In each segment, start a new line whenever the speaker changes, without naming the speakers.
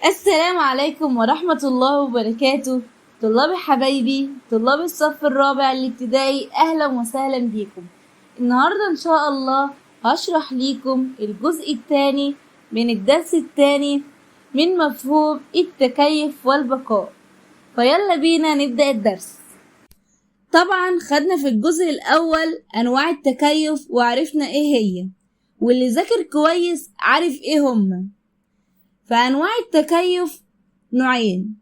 السلام عليكم ورحمة الله وبركاته. طلاب حبايبي، طلاب الصف الرابع الابتدائي، أهلا وسهلا بيكم. النهاردة إن شاء الله هشرح ليكم الجزء الثاني من الدرس الثاني من مفهوم التكيف والبقاء، فيلا بينا نبدأ الدرس. طبعا خدنا في الجزء الأول أنواع التكيف وعرفنا إيه هي، واللي ذاكر كويس عارف إيه هما. فأنواع التكيف نوعين: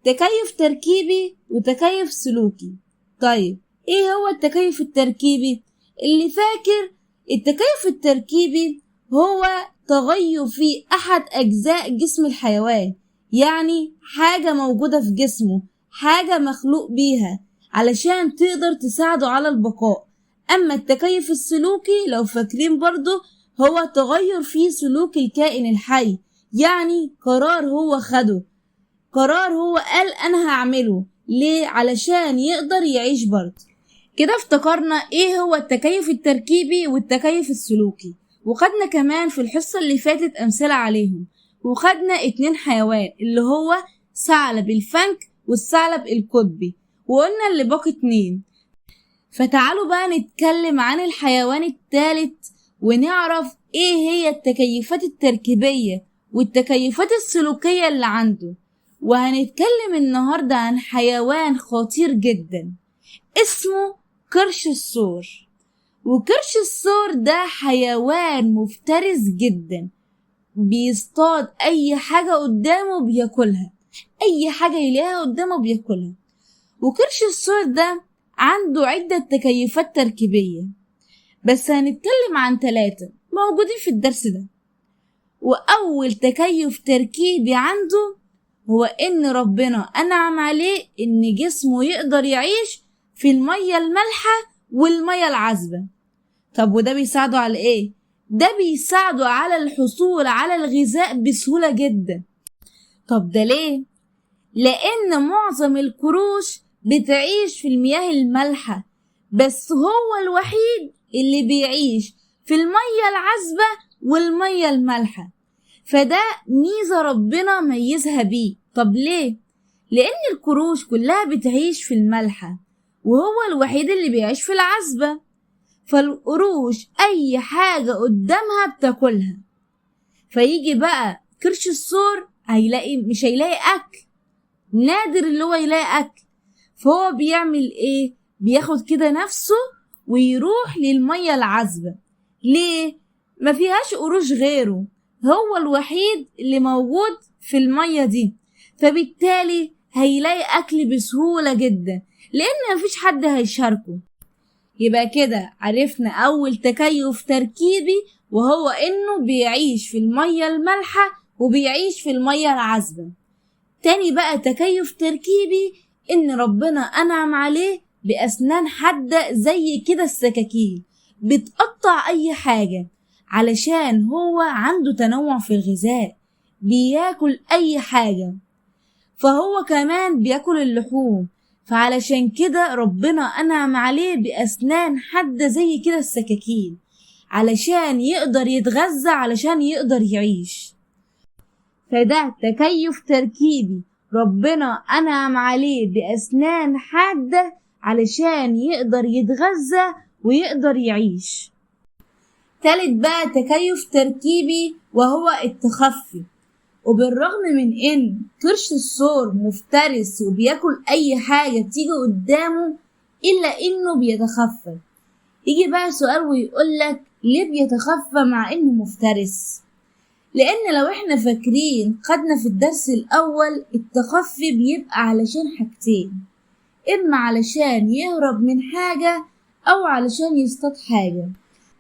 تكيف تركيبي وتكيف سلوكي. طيب إيه هو التكيف التركيبي؟ اللي فاكر التكيف التركيبي هو تغير في أحد أجزاء جسم الحيوان، يعني حاجة موجودة في جسمه، حاجة مخلوق بيها علشان تقدر تساعده على البقاء. أما التكيف السلوكي لو فاكرين برضو هو تغير في سلوك الكائن الحي، يعني قرار هو خده، قرار هو قال أنا هعمله، ليه؟ علشان يقدر يعيش برضه. كده افتكرنا ايه هو التكيف التركيبي والتكيف السلوكي، وخدنا كمان في الحصة اللي فاتت أمثلة عليهم، وخدنا 2 حيوان اللي هو ثعلب الفنك والثعلب القطبي، وقلنا اللي باقي 2. فتعالوا بقى نتكلم عن الحيوان الثالث ونعرف ايه هي التكيفات التركيبية والتكيفات السلوكية اللي عنده. وهنتكلم النهاردة عن حيوان خطير جدا اسمه قرش الثور. وقرش الثور ده حيوان مفترس جدا، بيصطاد اي حاجة قدامه بياكلها، اي حاجة يلاقيها قدامه بياكلها. وقرش الثور ده عنده عدة تكيفات تركيبية، بس هنتكلم عن 3 موجودين في الدرس ده. وأول تكيف تركيبي عنده هو إن ربنا أنعم عليه إن جسمه يقدر يعيش في المية المالحة والمية العذبة. طب وده بيساعده على إيه؟ ده بيساعده على الحصول على الغذاء بسهولة جدا. طب ده ليه؟ لأن معظم القروش بتعيش في المياه المالحة، بس هو الوحيد اللي بيعيش في المية العذبة والمية المالحة، فده ميزة ربنا ميزها بيه. طب ليه؟ لأن القروش كلها بتعيش في المالحة وهو الوحيد اللي بيعيش في العذبة، فالقروش أي حاجة قدامها بتاكلها. فيجي بقى قرش الثور هيلاقي، مش هيلاقي أكل، نادر اللي هو يلاقي أكل، فهو بيعمل إيه؟ بياخد كده نفسه ويروح للمية العذبة. ليه؟ ما فيهاش قروش غيره، هو الوحيد اللي موجود في المية دي، فبالتالي هيلاقي أكل بسهولة جدا لأن مفيش حد هيشاركه. يبقى كده عرفنا أول تكيف تركيبي، وهو إنه بيعيش في المية المالحة وبيعيش في المية العذبة. تاني بقى تكيف تركيبي إن ربنا أنعم عليه بأسنان حادة زي كده السكاكين، بتقطع أي حاجة، علشان هو عنده تنوع في الغذاء، بياكل أي حاجة، فهو كمان بياكل اللحوم، فعلشان كده ربنا أنعم عليه بأسنان حادة زي كده السكاكين علشان يقدر يتغذى، علشان يقدر يعيش. فده تكيف تركيبي، ربنا أنعم عليه بأسنان حادة علشان يقدر يتغذى ويقدر يعيش. تالت بقى تكيف تركيبي وهو التخفي. وبالرغم من إن قرش الثور مفترس وبياكل أي حاجة تيجي قدامه، إلا إنه بيتخفى. يجي بقى سؤال ويقولك ليه بيتخفى مع إنه مفترس؟ لأن لو إحنا فاكرين خدنا في الدرس الأول التخفي بيبقى علشان حاجتين، إما علشان يهرب من حاجة أو علشان يصطاد حاجة.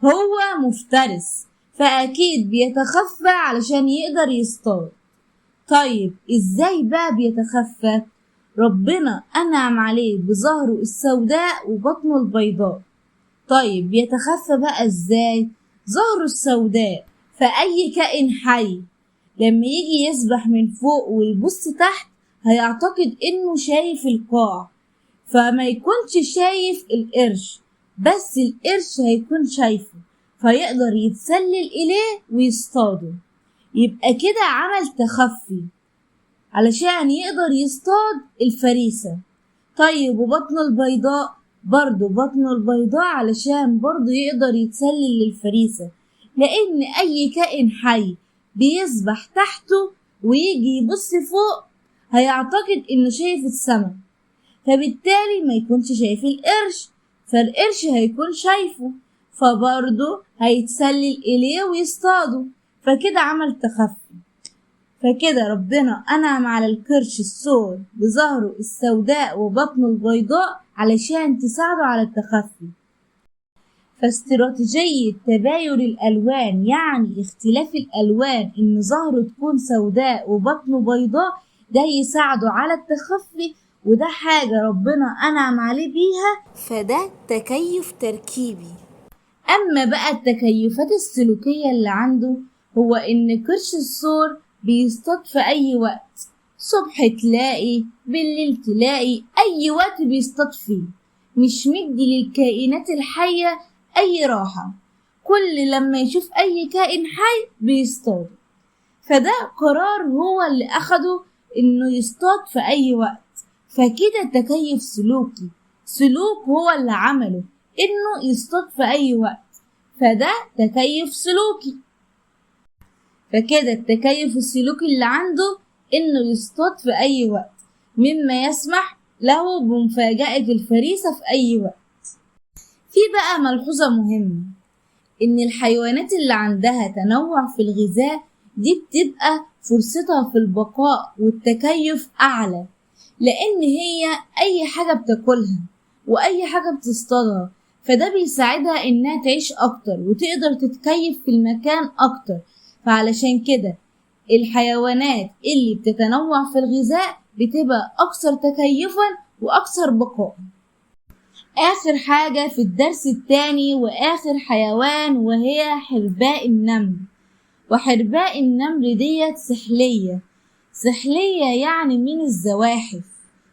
هو مفترس فأكيد بيتخفى علشان يقدر يصطاد. طيب إزاي بقى بيتخفى؟ ربنا أنعم عليه بظهره السوداء وبطنه البيضاء. طيب بيتخفى بقى إزاي؟ ظهره السوداء، فأي كائن حي لما يجي يسبح من فوق ويبص تحت هيعتقد إنه شايف القاع، فما يكونش شايف القرش، بس القرش هيكون شايفه فيقدر يتسلل إليه ويصطاده. يبقى كده عمل تخفي. علشان يقدر يصطاد الفريسة. طيب وبطنه البيضاء؟ برضو بطنه البيضاء علشان برضو يقدر يتسلل للفريسة، لأن أي كائن حي بيسبح تحته ويجي يبص فوق هيعتقد إنه شايف السما، فبالتالي ما يكونش شايف القرش، فالقرش هيكون شايفه، فبرضه هيتسلل إليه ويصطاده، فكده عمل تخفي. فكده ربنا أنعم على القرش الثور بظهره السوداء وبطنه البيضاء علشان تساعده على التخفي. فاستراتيجية تباين الألوان، يعني اختلاف الألوان، إن ظهره تكون سوداء وبطنه بيضاء، ده يساعده على التخفي، وده حاجة ربنا أنعم عليه بيها،
فده تكيف تركيبي.
أما بقى التكيفات السلوكية اللي عنده، هو إن قرش الثور بيصطاد في أي وقت، صبح تلاقي، بالليل تلاقي، أي وقت بيصطاد فيه، مش مدي للكائنات الحية أي راحة، كل لما يشوف أي كائن حي بيصطاده. فده قرار هو اللي أخده إنه يصطاد في أي وقت، فكده تكيف سلوكي، سلوك هو اللي عمله إنه يصطاد في أي وقت، فده تكيف سلوكي. فكده التكيف السلوكي اللي عنده إنه يصطاد في أي وقت، مما يسمح له بمفاجأة الفريسة في أي وقت. في بقى ملحوظة مهمة، إن الحيوانات اللي عندها تنوع في الغذاء دي بتبقى فرصتها في البقاء والتكيف أعلى، لأن هي أي حاجة بتاكلها وأي حاجة بتصطادها، فده بيساعدها إنها تعيش أكتر وتقدر تتكيف في المكان أكتر. فعلشان كده الحيوانات اللي بتتنوع في الغذاء بتبقى أكثر تكيفا وأكثر بقاء. آخر حاجة في الدرس الثاني وآخر حيوان، وهي حرباء النمل. وحرباء النمل ديت سحلية، سحلية يعني من الزواحف،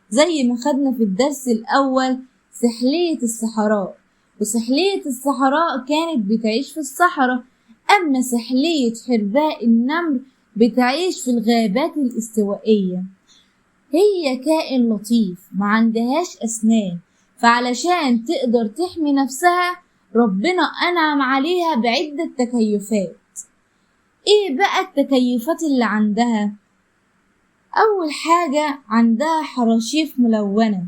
زي ما خدنا في الدرس الأول سحلية الصحراء، وسحلية الصحراء كانت بتعيش في الصحراء، أما سحلية حرباء النمل بتعيش في الغابات الاستوائية. هي كائن لطيف ما عندهاش أسنان، فعلشان تقدر تحمي نفسها ربنا أنعم عليها بعدة تكيفات. إيه بقى التكيفات اللي عندها؟ أول حاجة عندها حراشيف ملونة،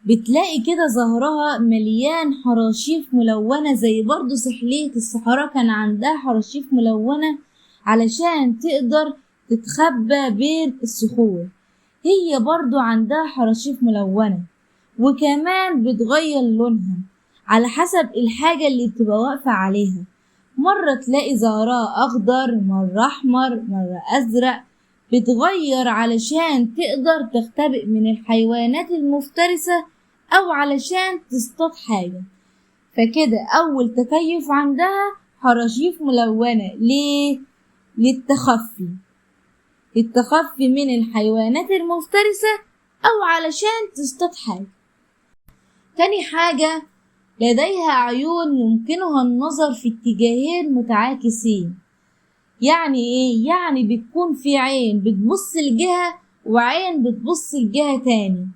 بتلاقي كده ظهرها مليان حراشيف ملونة، زي برضو سحلية الصحراء كان عندها حراشيف ملونة علشان تقدر تتخبى بين الصخور. هي برضو عندها حراشيف ملونة، وكمان بتغير لونها على حسب الحاجة اللي بتبقى واقفة عليها، مرة تلاقي ظهرها أخضر، مرة أحمر، مرة أزرق، بتغير علشان تقدر تختبئ من الحيوانات المفترسة أو علشان تصطاد حاجة. فكده أول تكيف عندها حراشيف ملونة، ليه؟ للتخفي، للتخفي من الحيوانات المفترسة أو علشان تصطاد حاجة. تاني حاجة لديها عيون يمكنها النظر في اتجاهين متعاكسين. يعني ايه؟ يعني بتكون في عين بتبص لجهة وعين بتبص لجهة تاني.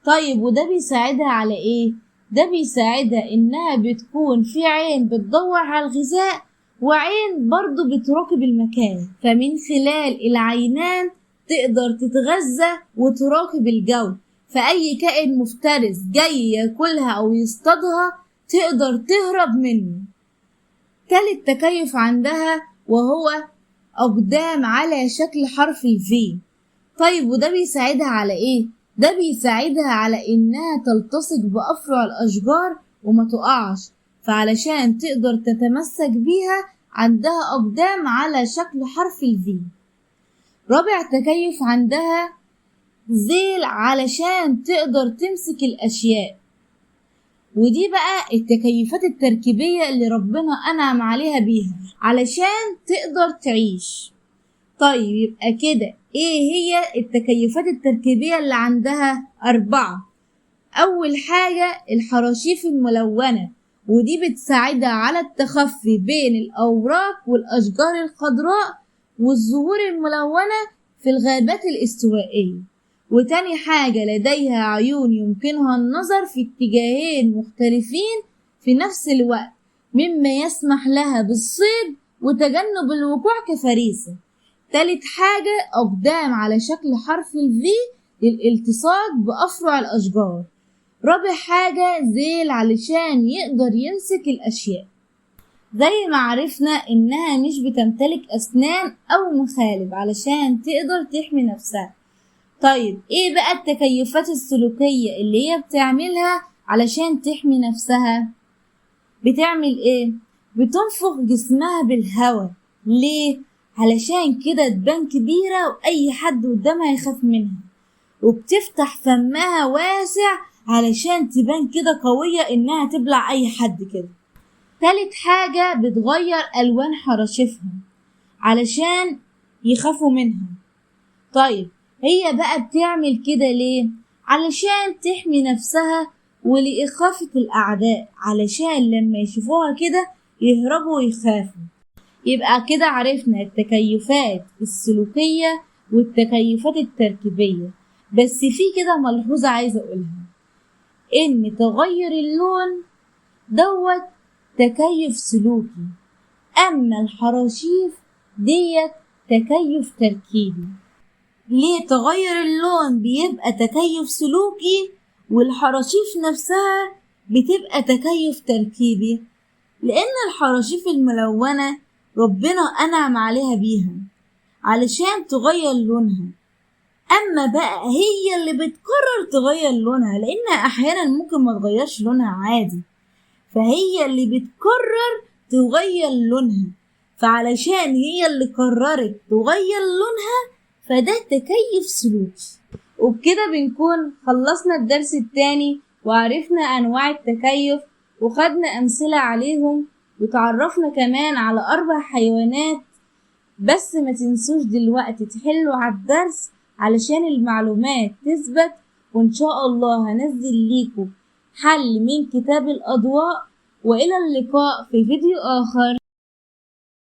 طيب وده بيساعدها على ايه؟ ده بيساعدها انها بتكون في عين بتدور على الغذاء وعين برضو بتراقب المكان، فمن خلال العينان تقدر تتغذى وتراقب الجو، فأي كائن مفترس جاي ياكلها أو يصطادها تقدر تهرب منه. تالت تكيف عندها وهو أقدام على شكل حرف الفي. طيب وده بيساعدها على إيه؟ ده بيساعدها على إنها تلتصق بأفرع الأشجار وما تقعش، فعلشان تقدر تتمسك بيها عندها أقدام على شكل حرف الفي. رابع تكيف عندها ذيل علشان تقدر تمسك الأشياء. ودي بقى التكيفات التركيبية اللي ربنا أنعم عليها بيها علشان تقدر تعيش. طيب يبقى كده ايه هي التكيفات التركيبية اللي عندها؟ 4. أول حاجة الحراشيف الملونة، ودي بتساعدها على التخفي بين الأوراق والأشجار الخضراء والزهور الملونة في الغابات الاستوائية. وتاني حاجة لديها عيون يمكنها النظر في اتجاهين مختلفين في نفس الوقت، مما يسمح لها بالصيد وتجنب الوقوع كفريسة. تالت حاجة أقدام على شكل حرف الفي للالتصاق بأفرع الأشجار. رابع حاجة ذيل علشان يقدر يمسك الأشياء. زي ما عرفنا إنها مش بتمتلك أسنان أو مخالب علشان تقدر تحمي نفسها. طيب إيه بقى التكيفات السلوكية اللي هي بتعملها علشان تحمي نفسها؟ بتعمل إيه؟ بتنفخ جسمها بالهواء. ليه؟ علشان كده تبان كبيرة وأي حد قدامها يخاف منها. وبتفتح فمها واسع علشان تبان كده قوية إنها تبلع أي حد كده. تالت حاجة بتغير ألوان حراشفها علشان يخافوا منها. طيب هي بقى بتعمل كده ليه؟ علشان تحمي نفسها ولإخافة الأعداء، علشان لما يشوفوها كده يهربوا ويخافوا. يبقى كده عرفنا التكيفات السلوكية والتكيفات التركيبية. بس في كده ملحوظة عايزة أقولها، إن تغير اللون دوت تكيف سلوكي، أما الحراشيف ديت تكيف تركيبي. ليه تغير اللون بيبقى تكيف سلوكي والحراشيف نفسها بتبقى تكيف تركيبي؟ لأن الحراشيف الملونة ربنا أنعم عليها بيها علشان تغير لونها، أما بقى هي اللي بتقرر تغير لونها، لأنها أحيانا ممكن ما تغيرش لونها عادي، فهي اللي بتقرر تغير لونها، فعلشان هي اللي قررت تغير لونها فده تكيف سلوكي. وبكده بنكون خلصنا الدرس الثاني وعرفنا أنواع التكيف وخدنا أمثلة عليهم وتعرفنا كمان على 4 حيوانات. بس ما تنسوش دلوقتي تحلوا على الدرس علشان المعلومات تثبت، وإن شاء الله هنزل ليكم حل من كتاب الأضواء. وإلى اللقاء في فيديو آخر.